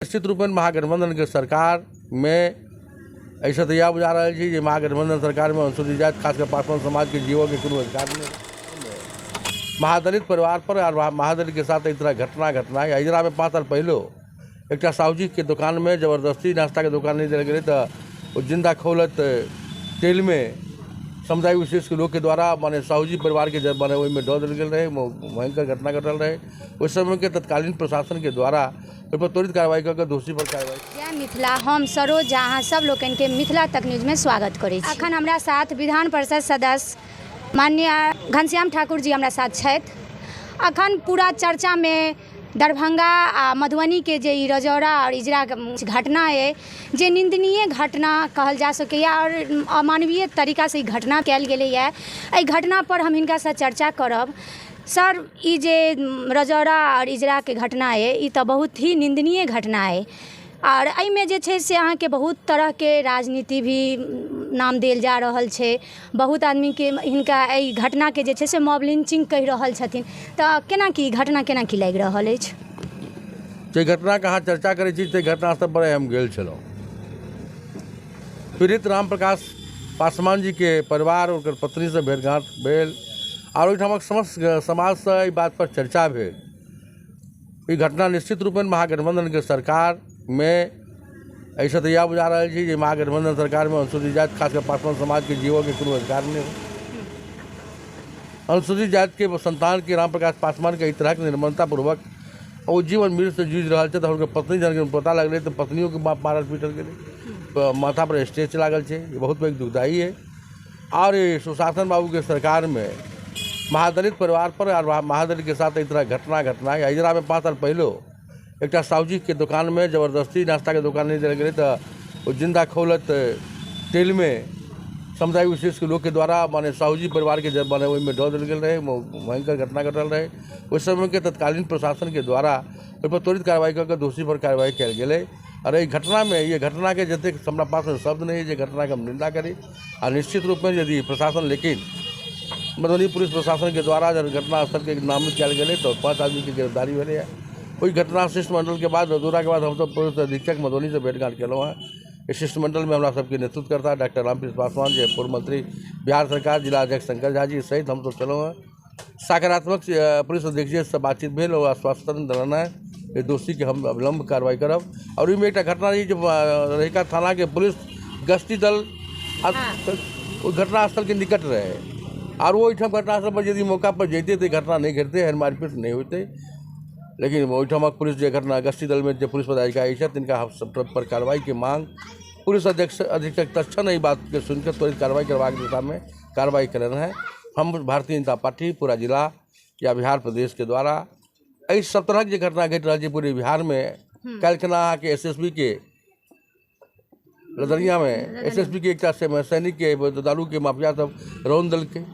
निश्चित रूपेण महागठबंधनके सरकारमे एहिसँ तऽ इएह बुझा रहल छी जे महागठबंधन सरकारमे अनुसूचित जाति खास कऽ पासवान समाजके जीवऽके कोनो अधिकार नहि। महादलित परिवार पर आर महादलितके साथ एहि तरह घटना घटनाइ अहिजरामे 5 साल पहिलो एकटा साहुजीके दोकानमे जबरदस्ती नाश्ताके दोकान नहि देल गेलै तऽ ओ जिन्दा खौलत तेलमे समुदाय विशेषके लोकके द्वारा माने साहुजी परिवारके माने ओहिमे दऽ देल गेल रहै। भयङ्कर घटना घटल रहै ओहि समयके तत्कालीन प्रशासनके द्वारा ओहिपर त्वरित कार्रवाई कऽ कऽ दोषी पर कार्रवाई। जय मिथिला, हम सरोज झा अहाँ सब लोकनिके मिथिला तक न्यूजमे स्वागत करै छी। अखन हमरा साथ विधान परिषद सदस्य माननीय घनश्याम ठाकुर जी हमरा साथ छथि। अखन पूरा चर्चामे दरभंगा आ मधुबनीके जे ई रजौड़ा आओर इजराके घटना अइ, जे निन्दनीय घटना कहल जा सकैए आओर अमानवीय तरीकासँ ई घटना कयल गेलैए, एहि घटनापर हम हिनकासँ चर्चा करब। सर, ई जे रजौड़ा आओर इजराके घटना अइ, ई तऽ बहुत ही निन्दनीय घटना अइ आओर एहिमे जे छै से अहाँके बहुत तरहके राजनीति भी नाम देल जा रहल छै। बहुत आदमीके हिनका एहि घटनाके जे छै से मॉब लिंचिंग कहि रहल छथिन, तऽ केना की घटना केना की लागि रहल अछि? जे घटनाके अहाँ चर्चा करै छी ताहि घटना स्थल पर हम गेल छलहुँ। पीड़ित राम प्रकाश पासवान जीके परिवार ओकर पत्नीसँ भेँटघाँट भेल आओर ओहिठामक समस्त समाजसँ एहि बातपर चर्चा भेल। ई घटना निश्चित रूपेण महागठबंधनके सरकारमे एहिसँ तऽ इएह बुझा रहल छी जे महागठबंधन सरकारमे अनुसूचित जाति खास कऽ पासवान समाजके जीवऽके कोनो अधिकार नहि हो। अनुसूचित जातिके सन्तानके राम प्रकाश पासवानके एहि तरहक निर्ममतापूर्वक ओ जीवन मृत्युसँ जूझि रहल छथि। हुनकर पत्नी जहन पता लगलै तऽ पत्नियोके मारल पीटल गेलै, माथापर स्टेच लागल छै। ई बहुत पैघ दुखदायी अइ। आओर ई सुशासन बाबूके सरकारमे महादलित परिवार पर आर महादलितके साथ एहि तरह घटना घटनाइ अहिजरामे 5 साल पहिलो एकटा साहुजीके दोकानमे जबरदस्ती नाश्ताके दोकान नहि देल गेलै तऽ ओ जिन्दा खौलत तेलमे समुदाय विशेषके लोकके द्वारा माने साहुजी परिवारके माने ओहिमे दऽ देल गेल रहै। भयङ्कर घटना घटल रहै ओहि समयके तत्कालीन प्रशासनके द्वारा ओहिपर त्वरित कार्रवाई कऽ कऽ दोषी पर कार्रवाई कयल गेलै। आओर एहि घटनामे ई घटनाके जतेक हमरा पासमे शब्द नहि अछि जे घटनाके हम निन्दा करी। आ निश्चित रूपमे यदि प्रशासन लेकिन मधुबनी पुलिस प्रशासनके द्वारा जब घटना स्थलके नामित कयल गेलै तऽ 5 आदमीके गिरफ्तारी भेलैए। ओहि घटना शिष्टमंडलके बाद दौराके बाद हमसब पुलिस अधीक्षक मधुबनीसँ भेँटघाँट केलहुँ हेँ। एहि शिष्टमंडलमे हमरा सबके नेतृत्वकर्ता डॉक्टर रामकृष्ण पासवान जे पूर्व मंत्री बिहार सरकार, जिला अध्यक्ष शंकर झा जी सहित हमसब छलहुँ हेँ। सकारात्मक पुलिस अधीक्षकसँ बातचीत भेल ओ आश्वासन देलनि हेँ जे दोषीके हम अविलम्ब कार्रवाई करब। आओर ओहिमे एकटा घटना रहै जे रहिका थानाके पुलिस गश्ती दल ओहि घटनास्थलके निकट रहै आओर ओहिठाम घटनास्थल पर यदि मौका पर जैते तऽ घटना नहि घटितै, एहन मारिपीट नहि होइतै। लेकिन ओहिठामक पुलिस जे घटना गश्ती दलमे जे पुलिस पदाधिकारी छथि तिनका सब पर कार्रवाईके मांग पुलिस अधीक्षक तत्क्षण एहि बातके सुनिकऽ त्वरित कार्रवाई करबाक दिशामे कार्रवाई केलनि हेँ। हम भारतीय जनता पार्टी पूरा जिला या बिहार प्रदेशके द्वारा एहि सब तरहक जे घटना घटि रहल छै पूरे बिहारमे, काल्हिखना अहाँके एस एस बी के लदनियामे एस एस बी के एकटा सैनिकके दारूके माफिया सब रौन देलकै।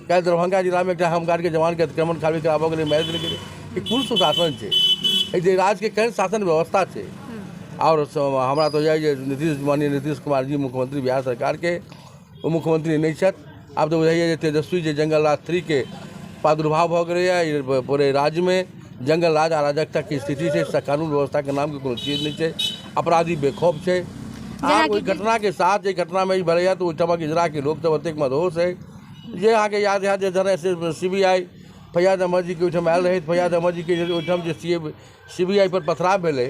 काल्हि दरभंगा जिलामे एकटा होमगार्डके जवानके अतिक्रमण खाली कराबऽ गेलै, मारि देल गेलै। ई कोन सुशासन छै? एहि जे राज्यके केहन शासन व्यवस्था छै? आओर हमरा तऽ बुझाइए जे नीतीश माननीय नीतीश कुमार जी मुख्यमंत्री बिहार सरकारके ओ मुख्यमंत्री नहि छथि। आब तऽ बुझाइए जे तेजस्वी जे जंगल राज 3के प्रादुर्भाव भऽ गेलैए। पूरे राज्यमे जंगल राज अराजकताके स्थिति छै। कानून व्यवस्थाके नामके कोनो चीज नहि छै, अपराधी बेखौफ छै। आब ओहि घटनाके साथ जे घटनामे ई भेलैए तऽ ओहिठामक इजराके लोकसभ एतेक मदहोश अइ जे अहाँके याद हैत जे जहन C B I Faiyaz Ahmad जीके ओहिठाम आयल रहथि, फैयाज अहमद जीके ओहिठाम जे सी बी I पर पथराव भेलै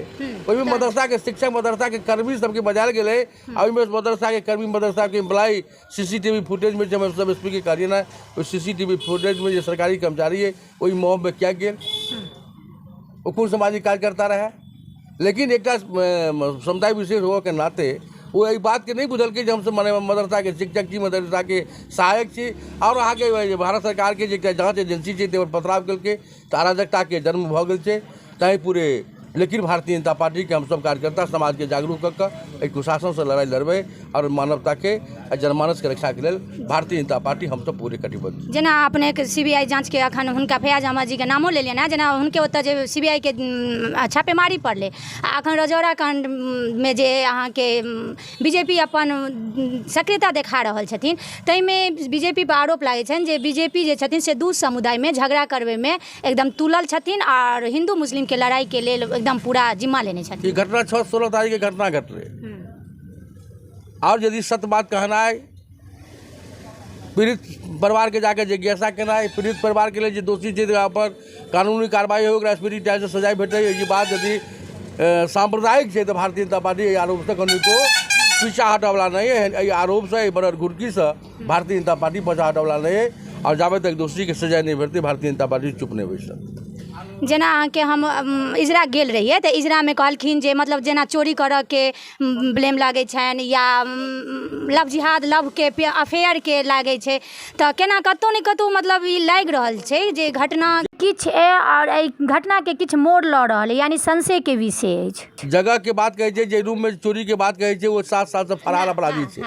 ओहिमे मदरसाके शिक्षक मदरसाके कर्मी सबके बजायल गेलै आ ओहिमे मदरसाके कर्मी मदरसाके एम्प्लॉय सीसीटीवी फुटेजमे जे हम सब एस पी के कहलियै ने, ओहि सीसीटीवी फुटेजमे जे सरकारी कर्मचारी अइ ओहि मॉबमे किया गेल, ओ कोन सामाजिक कार्यकर्ता रहए? लेकिन एकटा समुदाय विशेष होबऽके नाते ओ एहि बातके नहि बुझलकै जे हमसब मने मदरसाके शिक्षक छी, मदरसाके सहायक छी। आओर अहाँके भारत सरकारके जे एकटा जाँच एजेंसी छै ताहि पर पथराव केलकै तऽ अराजकताके जन्म भऽ गेल छै। तैँ पूरे लेकिन भारतीय जनता पार्टीके हमसब कार्यकर्ता समाजके जागरूक कऽ कऽ एहि कुशासनसँ लड़ाइ लड़बै। आओर मानवताके आ जनमानसके रक्षाके लेल भारतीय जनता पार्टी हमसब पूरे कटिबद्ध छी। जेना अपनेके सीबीआई जाँचके अखन हुनका फैयाज अहमद जीके नामो लेलियनि हेँ, जेना हुनके ओतऽ जे सीबीआईके छापेमारी पड़लै आ अखन रजौड़ा काण्डमे जे अहाँके बीजेपी अपन सक्रियता देखा रहल छथिन, ताहिमे बीजेपी पर आरोप लागै छनि जे बीजेपी जे छथिन से दू समुदायमे झगड़ा करबैमे एकदम तुलल छथिन आओर हिन्दू मुस्लिमके लड़ाइके लेल एकदम पूरा जिम्मा लेने छथिन। ई घटना 16 तारीखके घटना घटलै। आओर यदि सत्य बात कहनाइ, पीड़ित परिवारके जाके जिज्ञासा केनाइ, पीड़ित परिवारके लेल जे दोषी छै तकरा पर कानूनी कार्रवाई हो, ओकरा स्पीडी ट्रायलसँ सजाय भेटै, ई बात यदि साम्प्रदायिक छै तऽ भारतीय जनता पार्टी एहि आरोपसँ कनिको पीछा हटऽवला नहि अइ। एहि आरोपसँ, एहि बड़हर घुड़कीसँ भारतीय जनता पार्टी पीछा हटऽवला नहि अइ आओर जाबे तक दोषीके सजाय नहि भेटतै भारतीय जनता पार्टी चुप नहि बैसत। जेना अहाँके हम इजरा गेल रहियै तऽ इजरामे कहलखिन जे मतलब जेना चोरी करऽके ब्लेम लागै छनि या लव जिहाद लवके अफेयरके लागै छै, तऽ केना कतहु ने कतहु मतलब ई लागि रहल छै जे घटना किछु अइ आओर एहि घटनाके किछु मोड़ लऽ रहल अइ, यानी संशयके विषय अछि। जगहके बात कहै छै, जे रूममे चोरीके बात कहै छै ओ 7 सालसँ फरार अपराधी छै,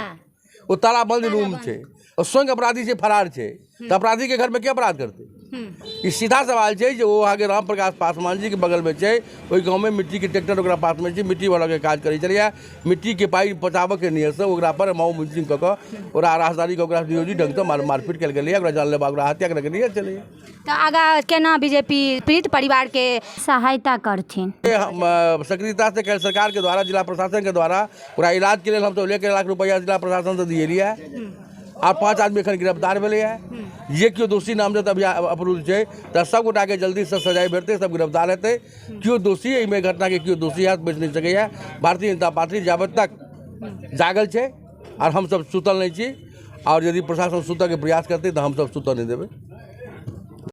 ओ तालाबंद रूम छै, ओ स्वयं अपराधी छै, फरार छै, तऽ अपराधीके घरमे के अपराध करतै? ई सीधा सवाल छै जे ओ अहाँके राम प्रकाश पासवान जीके बगलमे छै, ओहि गाँवमे मिट्टीके ट्रैक्टर ओकरा पासमे छै, मिट्टी भरऽके काज करै छलैए, मिट्टीके पाइ बचाबऽके नियतसँ ओकरा पर माउ मिचिंग कऽ कऽ ओकरा राजधानी कऽ ओकरा नियोजित ढङ्गसँ मारपीट कयल गेलैए, ओकरा जानलेवा ओकरा हत्या करैके नियत छलैए। तऽ आगाँ केना बीजेपी पीड़ित परिवारके सहायता करथिन? हम सक्रियतासँ काल्हि सरकारके द्वारा, जिला प्रशासनके द्वारा ओकरा इलाजके लेल हमसब 1 लाख रुपैआ जिला प्रशासनसँ दिएलियै। आब 5 आदमी एखन गिरफ्तार भेलैए, जे केओ दोषी नामजद अभी अप्रूव छै तऽ सब गोटाके जल्दीसँ सजाय भेटतै, सब गिरफ्तार हेतै। केओ दोषी एहिमे घटनाके केओ दोषी हैत बचि नहि सकैए। भारतीय जनता पार्टी जाबत तक जागल छै आओर हमसब सुतल नहि छी, आओर यदि प्रशासन सुतऽके प्रयास करतै तऽ हमसब सुतऽ नहि देबै।